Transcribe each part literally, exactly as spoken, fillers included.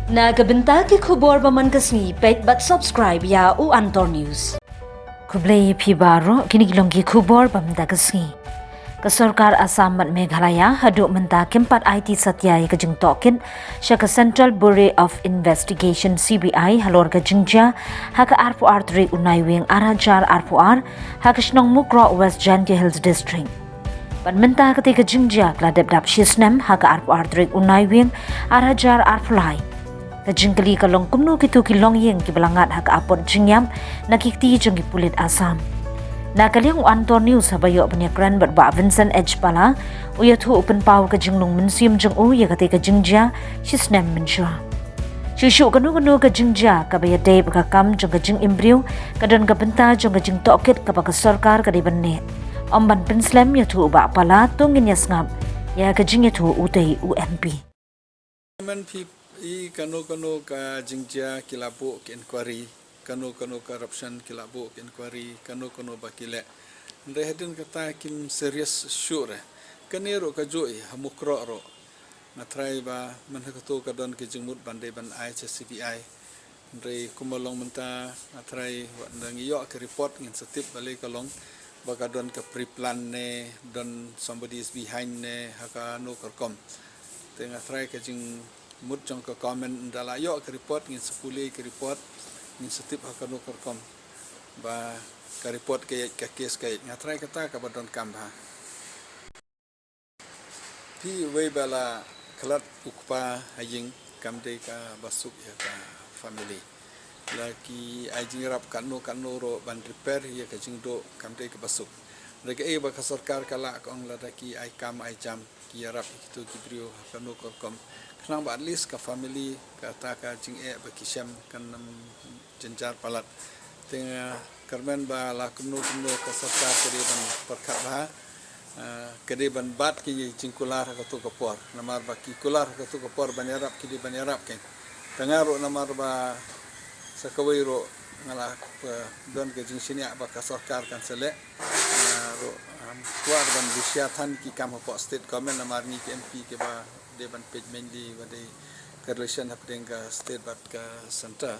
Na ka bynta ki khubor ba man ka sngi, peit bad subscribe ïa u Antor News. Khublei ïa phi baroh, kine ki long ki khubor ba mynta ka sngi. Ka sorkar Assam bad Meghalaya haduh mynta kim pat aiti satia ïa ka jingtohkit sha ka Central Bureau of Investigation, C B I, halor ka jingjia ha ka arphew ar tarik u Naiwieng ar hajar arphew ar ha ka shnong Mukroh, West Jaintia Hills District. Bad mynta katei ka jingjia ka la dep dap shi snem ha ka arphew ar tarik u Naiwieng ar hajar arphew lai. Ka jingkylli ka long kumno kito ki longïing kiba la ngat ha ka apot jingïap na ki kti jong ki pulit Assam. Na ka liang u Antor News haba ïoh ban ïakren bad Bah Vincent H Pala, u ïathuh u pynpaw ka jinglong mynsiem jong u ïa katei ka jingjia shi snem mynshuwa. Shuh shuh kano kano ka jingjia kaba ïadei bad ka kam jong ka jingim briew ka don ka bynta jong ka jingtohkit kaba ka sorkar ka dei ban leh. Ym ban pynslem, ïathuh u Bah Pala, to ngin ïa sngap ïa ka jingïathuh utei u M P. Myn phi i kano kano ka jingjia ki la buh ki inquiry, kano kano corruption ki la buh ki inquiry, kano kano ba ki leh. Hynrei hadien kata kim serious shuh re. Kane ruh ka juh i ha Mukroh ruh. Nga tharai ba myn ha kato ka don ki jingmut ban dei ban ai cha C B I. Hynrei kumba long mynta nga tharai wat nda ngi ïoh ka report ngin sa tip balei ka long ba ka don ka pre-plan ne don somebody is behind ne ha kano ka rukom. Te nga tharai ka jingmut jong ka government ynda la ïoh ka report ngin sa pule ka report ngin sa tip ha kano ka rukom ba ka report ka ïaid ka case ka ïaid. Nga tharai kata kaba donkam bha. Phi wei ba la khlad u kpa ha ïing kam dei kaba suk ïa ka family. La ki ai jingïarap katno katno ruh ban repair ïa ka jingduh kam dei kaba suk. Hynrei kaei ba ka sorkar ka lah ka ong lada ki ai kam ai jam ki ïarap ïa kito ki briew ha kano ka rukom. Khnang ba at least ka family kata ka jingeh ba ki shem kan ym jynjar palat. Te nga kyrmen ba la kumno kumno ka sorkar ka dei ban pyrkhat bha, eh, ka dei ban bat ki jingkular ha kato ka por. Namar ba ki kular ha kato ka por ban ïarap ki dei ban ïarap kein. Te nga ruh namar ba sa kawei ruh nga la, eh, don ka jingshaniah ba ka sorkar kan sa leh. Nga ruh, em, kwah ban bishar than ki kam hapoh state government namar ngi ki M P kiba dei ban peit mainly ba dei ka relation hapdeng ka state bad ka center.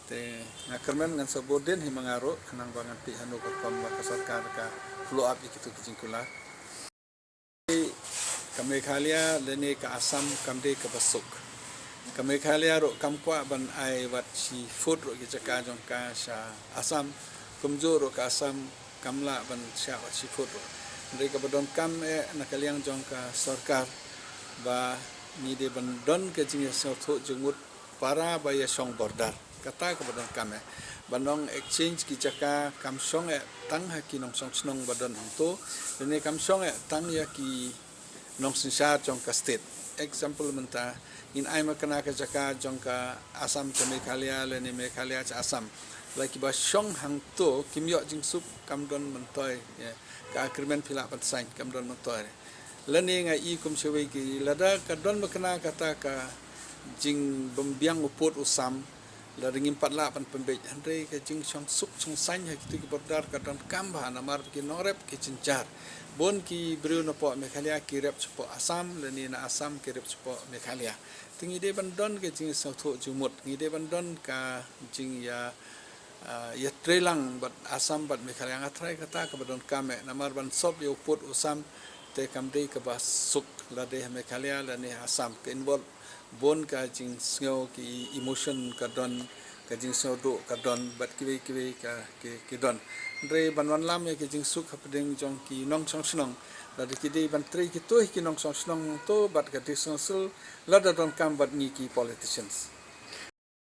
Te nga kyrmen ngan sa bud dien hi ma nga ruh khnang ba ngan peit hano ka rukom ba ka sorkar ka follow up ïa kito ki jingkular. Ka Meghalaya lane ka Assam kam dei kaba suk. Ka Meghalaya ruh kam kwah ban ai wat shi foot ruh ki jaka jong ka sha Assam. Kumjuh ruh ka Assam kam lah ban shah wat shi foot ruh. Hynrei kaba donkam eh na ka liang jong ka sorkar ba ngi dei ban don ka jingïasngewthuh jingmut para ba ïa shong border. Kata kaba donkam eh. Ban ong exchange ki jaka kam shong eh tang ha ki nongshong shnong ba don hangto. Lane kam shong eh tang ïa ki nongsynshar jong ka state. Example mynta ngin ai makna ka jaka jong ka Assam cha Meghalaya lane Meghalaya cha Assam. La kiba shong hangto kim ïoh jingsuk kam don myntoi. Ïa, ka agreement phi lah ban sign kam don myntoi. Lane nga i kum shawei ki lada ka don makna kata ka jingbymbiang u pud u sam, lada ngim pat lah ban pynbeit, hynrei ka jingshong suk shong saiñ ha kito ki border ka donkam bha namar ki nongrep ki jynjar. Bun ki briew napoh Meghalaya ki rep shapoh Assam lane na Assam ki rep shapoh Meghalaya. Te ngi dei ban don ka jingsngewthuh jingmut, ngi dei ban don ka jingïa ah, ïa trei lang bad Assam bad Meghalaya. Nga tharai kata kaba donkam eh namar ban sop ïa u pud u sam te kam dei kaba suk lade ha Meghalaya lane ha Assam. Ka involve bun ka jingsngew ki emotion ka don, ka jingsngewduh ka don bad kiwei kiwei ka ki, ki don. Hynrei ban wanlam ïa ki jingsuk hapdeng jong ki nongshong shnong lada ki dei ban trei kito hi ki nongshong shnong to bad ka dei sngewsih lada donkam bad ngi ki politicians.